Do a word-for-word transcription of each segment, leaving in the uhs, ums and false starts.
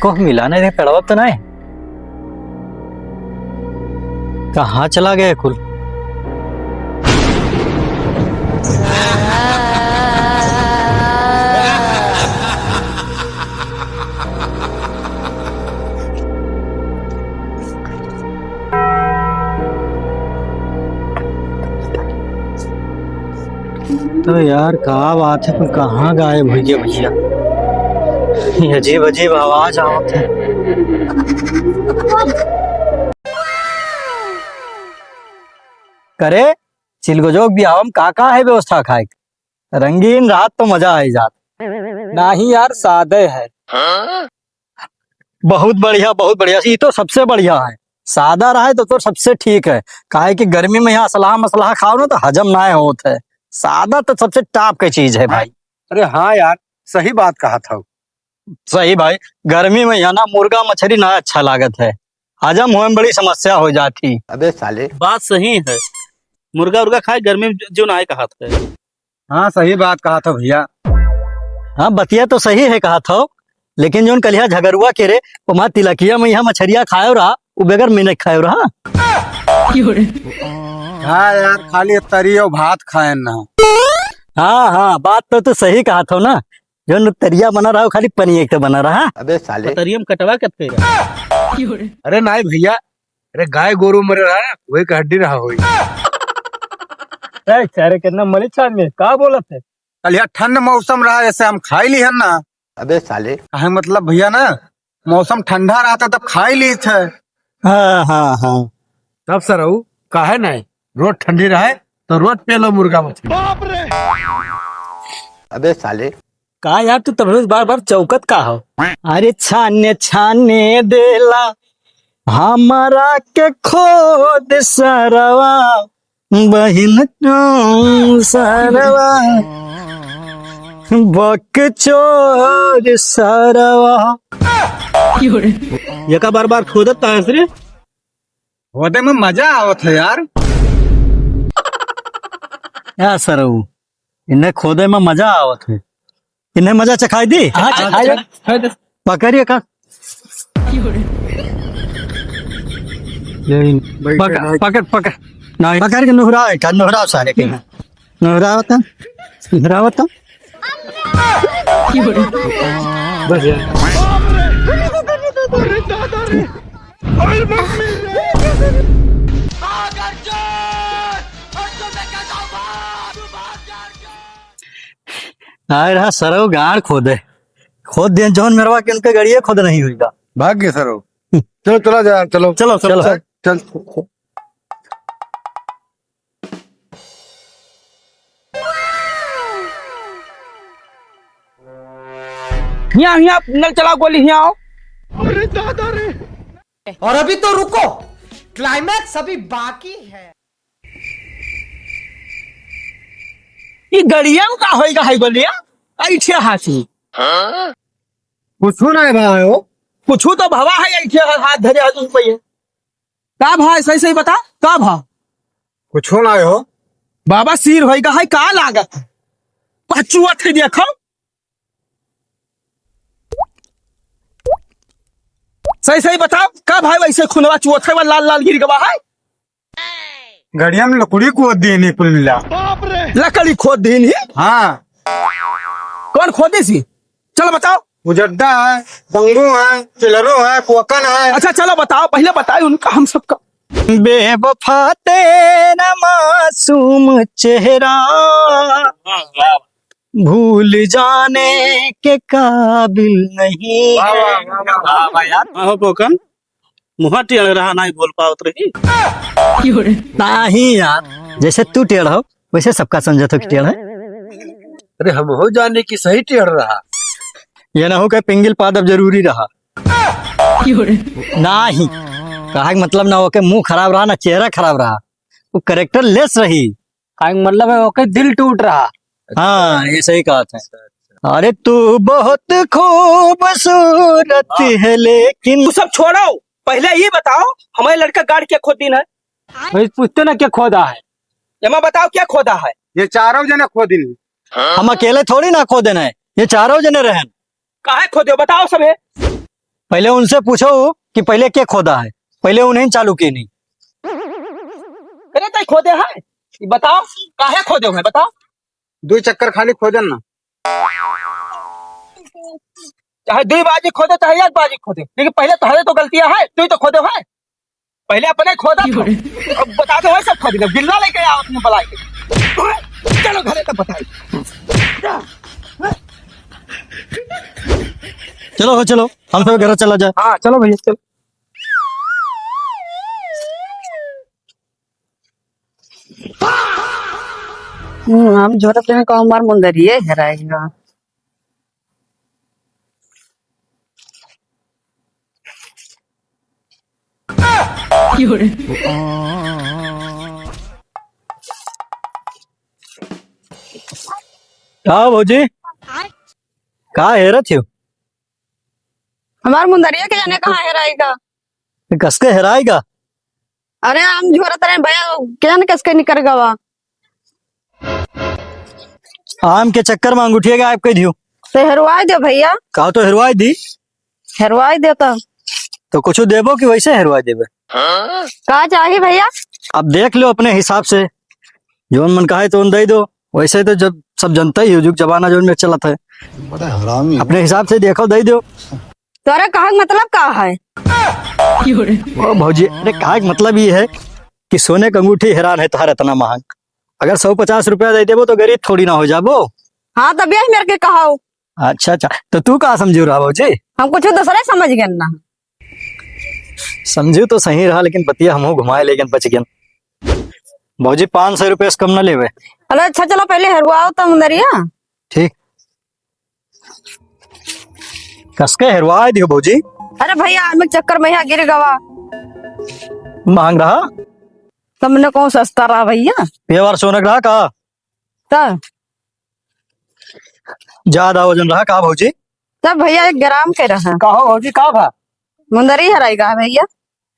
एको मिला नहीं रे, पेड़वा तो नहीं। कहाँ चला गए कुल? तो यार, का बात है, पर कहाँ गायब होइ गया भैया? ये अजीब अजीब आवाज आवत है। करे, चिलगोजो के बियाह में का का है व्यवस्था खाए के? रंगीन रात तो मजा आई जात। नाही यार, सादे है। बहुत बढ़िया, बहुत बढ़िया। ई तो सबसे बढ़िया है। सादा रहे तो, तो सबसे ठीक है। काहे कि गर्मी में यहाँ असलहा मसलहा खाओ ना तो हजम ना होत है। सादा तो सबसे top के चीज है भाई। अरे हाँ यार, सही बात कहा था। सही भाई, गर्मी में यहाँ ना मुर्गा मछली ना अच्छा लागत है, हजम होए में बड़ी समस्या हो जाती। अबे साले। बात सही है, मुर्गा उर्गा खाए गर्मी में जो ना कहा था। हाँ, सही बात कहा था भैया। हाँ, बतिया तो सही है कहा था, लेकिन जोन कलिया झगरुआ के रे, ओमा तिलकिया में यहाँ मछरिया खायो रहा, उ बगैर में नहीं खायो रहा। हाँ यार, खाली तरी और भात खाए ना। हाँ, हाँ, बात तो तू सही कहा था ना, जोन तरिया बना रहा, खाली पनिया एक तो बना रहा। अबे साले। तरिया में कटवा के रहा। अरे नाई भैया, अरे गाय गोरू मरे रहा, वही का हड्डी रहा होई। ए, सारे कितना मरी छान में, का बोलत है? कल यार ठंड मौसम रहा, ऐसे हम खाई ली है ना। अबे साले। काहे मतलब भैया ना, मौसम ठंडा रहता तब खाई ली थे। हाँ, हाँ, हाँ। तब सरऊ, काहे नहीं? रोज ठंडी रहे तो रोज पेलो मुर्गा मछली। अबे साले। का यार, तू तब रोज बार बार चौकत का हो? अरे छाने छाने देला हमारा के खोद सरवा, बहिन तू सरवा, बकचोद सरवा। ये का बार बार खोदत है रे? खोदे में मजा आवत है यार। या सरऊ, इन्हें खोदे में मजा आवत है। इन्हें मजा चखाई दी? हाँ, चखाई दे। पकड़िए का। ये इन-, बैठे पकड़, हैं। पकड़, पकड़। नहीं, पकड़ के नुहरा है का? नुहरा सारे के। नुहरा बता। नुहरा बता। बस यार। आए रहा सरऊ गाड़ खोदे। खोद दिया जौन मेरवा के उनके गड़िए खोद नहीं हुई का। भाग गए सरऊ। चलो, चला जा, चलो। चलो, चलो, चलो। चल, चल। हियाँ, हियाँ, नल चलाओ, गोली, हियाँ आओ। अरे दादा रे। और अभी तो रुको, climax अभी बाकी है। ई गड़िया में का होइगा है गोलिया? ऐठे हाथी। कुछो ना है भाई हो। कुछो तो भवा है, ऐठे हाथ धरे हाथ ऊपर ये। का भा है? सही सही बता, का भा? कुछो ना हो। बाबा, सिर होइगा है, का लागत है? का चुअत है देखो। सही सही बताओ, का भाई वैसे खुनवा चुअत है, लाल लाल गिर गवा है? गड़िया में लकड़ी खोद दी नहीं कुल मिला। लकड़ी खोद दी नहीं? हाँ। कौन खोदे सी? चलो बताओ। उजड्डा है, दंगू है, चिलरो है, कोकन है। अच्छा चलो बताओ, पहले बताओ उनका हम सबका। बेवफा तेरा मासूम चेहरा, भूल जाने के काबिल नहीं। वाह, वाह, वाह, वाह। वाह, वाह, यार। हाँ, हो पोकन, मुँह टेढ़ रहा, नहीं बोल पावत रही। नहीं यार, जैसे तू टेढ़ हो, वैसे सबका समझत हो कि टेढ़ है। अरे, हम हो जाने की सही टेढ़ रहा। ये ना हो कि पिंगिल पादब जरूरी रहा। नहीं, कहा के मतलब ना हो कि मुँह खराब रहा, ना चेहरा खराब रहा, वो character less रही। काहे के मतलब है, ओके दिल टूट रहा। हाँ, ये सही कहा था। अरे तू बहुत खूबसूरत है, लेकिन तू सब छोड़ो, पहले ये बताओ, हमारे लड़का गाड़ क्या खोद दिन है? भाई, पूछते ना क्या खोदा है? जमा बताओ, क्या खोदा है? ये चारों जने खोदिन। हम अकेले थोड़ी ना खोदे हैं, ये चारों जने रहन। काहे खोदे हो, बताओ सब है। पहले उनसे पूछो कि पहले के खोदा है, पहले उन्हें चालू की नहीं। अरे, तै खोदे है? ये बताओ, काहे खोदे हो, बताओ। दुई चक्कर खाली खोदन ना। चाहे दुई बाजी खोदे, चाहे एक बाजी खोदे, लेकिन पहले तोहरे तो गलतियां है, तू ही तो खोदे है। पहले अपने खोदा था। अब बता दो, वही सब खोद दे, बिल्ला लेके आओ अपने बलाए के। चलो घरे तक बताई। चलो हो, चलो, हम सब घर चला जाए। हाँ, चलो भैया, चलो। हम्म, हम झोरत रहे कहूँ हमार मुंदरिये हेराइगा। का भौजी? का हेरत हो? हमार मुंदरिया के जाने कहाँ हेराइगा। ये कसके हेराइगा? अरे, आम झोरत रहे भैया, के जाने कसके निकर गवा। आम के चक्कर में अंगूठिया गायब कर दियो। तो हेरवाई दे भैया। का तो हेरवाई दी? हेरवाई दे तो। तो कुछ देबो कि वैसे हेरवाई देबे? का चाही भैया? अब देख लो अपने हिसाब से, जौन मन कहे तो दे दो। वैसे तो जब सब जनता ही हो, जुग जमाना जौन में चलत है, बड़ा हरामी है। अपने हिसाब से देखो, दे दो। तोरे कहे के मतलब का है? ओ भौजी, अरे कहे के मतलब ये है कि सोने के अंगूठी हेरान है तोहार इतना महंग। अगर सौ पचास रुपया दे देबो तो गरीब थोड़ी ना हो जाबो। हाँ, तब यही मेरे के कहो। अच्छा, अच्छा, तो तू का समझू रहा भौजी? हम कुछ दूसरे समझ गए ना। समझू तो सही रहा, लेकिन बतिया हमहू घुमाए लेकिन बच गए। भौजी, पाँच सौ रुपया से कम ना लेवे। अरे अच्छा, चलो पहले हेरवाओ तो मुंदरिया। ठीक। कसके हेरवाए दियो भौजी। अरे भैया, आम के चक्कर में यहाँ गिर गवा। महंग रहा? तुमने कौन सस्ता रहा भैया? ये बार सोनक रहा का? तब? ज्यादा वजन रहा का भौजी? तब भैया, एक ग्राम के रहा। का हो भौजी, का भा? मुंदरी हेराइगा भैया।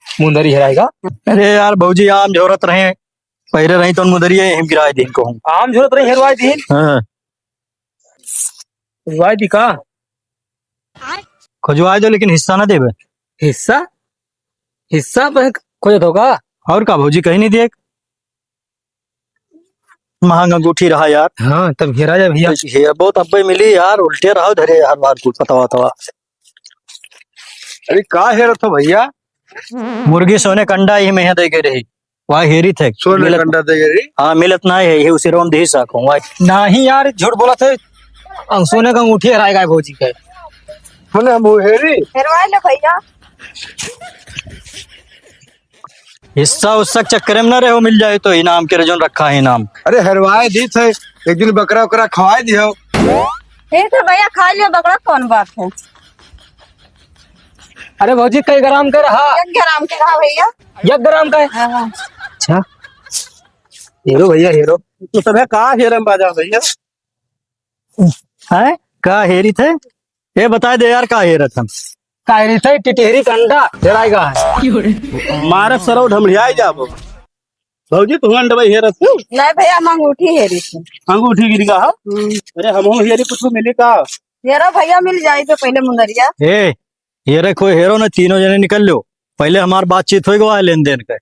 मुंदरी हेराइगा? अरे यार भौजी, आम झोरत रहे, पहिरे रही तो मुंदरी है, हम गिराए दीन कहूँ। आम झोरत रही, हेरवाए दीन? हाँ। हेरवाए दी का? खुजवाए दो, लेकिन हिस्सा ना देबे। हिस्सा? हिस्सा पे खोजत होगा? और का भौजी, कहीं नहीं दिए? महंग अंगूठी रहा यार। हाँ, तब घेरा जाए भैया। ये बहुत अब्बे मिली यार, उल्टे रहो धरे हर बार कुल पतवा तवा। अरे का हेरत हो भैया? मुर्गी सोने कंडा ही में दे के रही, वह हेरी थे। सोने मिलत कंडा दे के रही? हाँ, मिलत ना है, ये उसे रोम दे साको, वह। नहीं यार, झूठ बोला थे, अंग-, सोने का अंगूठी हेराएगा भौजी के। मने हम वो हेरी? हेरवाए ले भैया। हिस्सा उस्सा के चक्कर में ना रहो, मिल जाए तो इनाम के रजन रखा है इनाम। अरे हेरवाए दी थे, एक दिन बकरा उकरा खवाए दियो। ठीक है भैया, खा लियो बकरा, कौन बात है। अरे भौजी, कई ग्राम के रहा? एक ग्राम के रहा भैया। एक ग्राम का है? हाँ। अच्छा, हेरो भैया, हेरो। तो सब है का हेरम बाजा भैया? हैं? का हेरी थे? ये बता दे यार, का हेरत हम? का हेरी थे? टिटहरी का अंडा हेराएगा है। मारत सरौ ढमढ़ियाई जाबो। भौजी, तू अंडवा हेरत हो? नहीं भैया, हम अंगूठी हेरी थी। अंगूठी गिर गया हो? हम्म। अरे, हमहू हेरी, कुछ मिली का? हेरो भैया, मिल जाए तो पहले मुंदरिया। ए, हेरे कोई हेरो ना, तीनों जने निकल लो। पहले हमार बातचीत होई गवा है लेन देन के।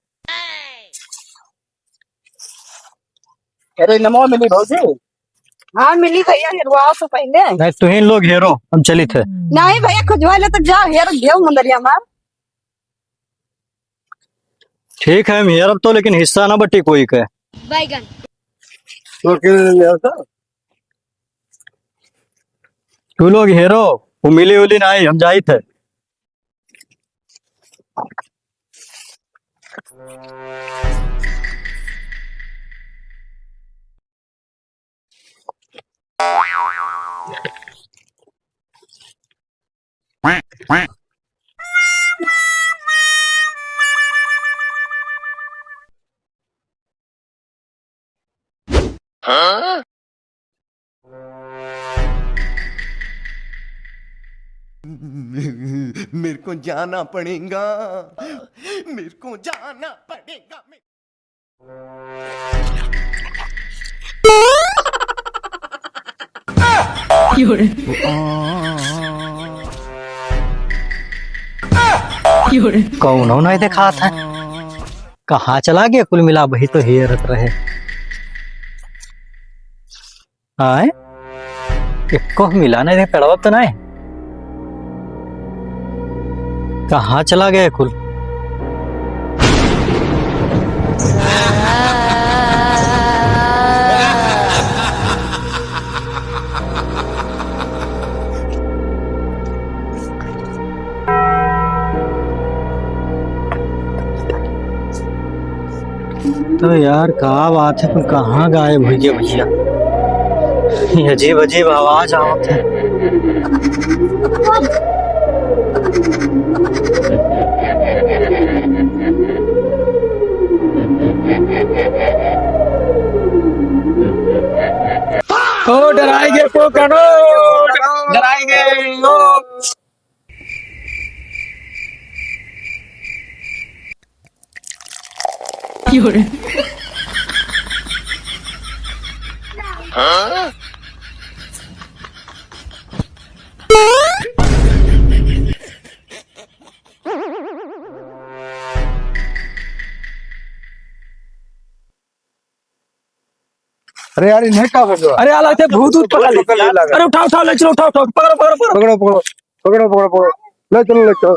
अरे, नमो मिली भौजी। हाँ, मिली भैया, हेरवाओ तो पहले। नहीं, तुहिन लोग हेरो, हम चली थे। नहीं भैया, खुजवा ले तो जाओ, हेर घेव मुंदरिया मार। ठीक है, हम हेरब तो, लेकिन हिस्सा ना बटी कोई के। बैगन। तो किन ले आओ सर? तू लोग हेरो, वो मिली उली ना आई, हम जाई थे। मेरे को जाना पड़ेगा, मेरे को जाना पड़ेगा। कौनो नहीं देखात है, कहाँ चला गया? कुल मिला वही तो हेरत रहे। आए, एको मिला नहीं रे, पेड़वा तो नहीं। कहाँ चला गया कुल? तो यार, का बात है, पर कहाँ गायब होइ गया भैया? ये अजीब अजीब आवाज आवत है। ओ, डराएंगे, पोकरो, डराएंगे, ओ। अरे यार, इन्हें का हो गया? अरे, आला थे भूत, भूत पकड़ ले। पकड़ ले लगा। अरे, उठाओ, उठाओ, ले चलो, उठाओ, उठाओ, पकड़ो, पकड़ो, पकड़ो। पकड़ो, पकड़ो, पकड़ो, पकड़ो। ले चलो, ले चलो।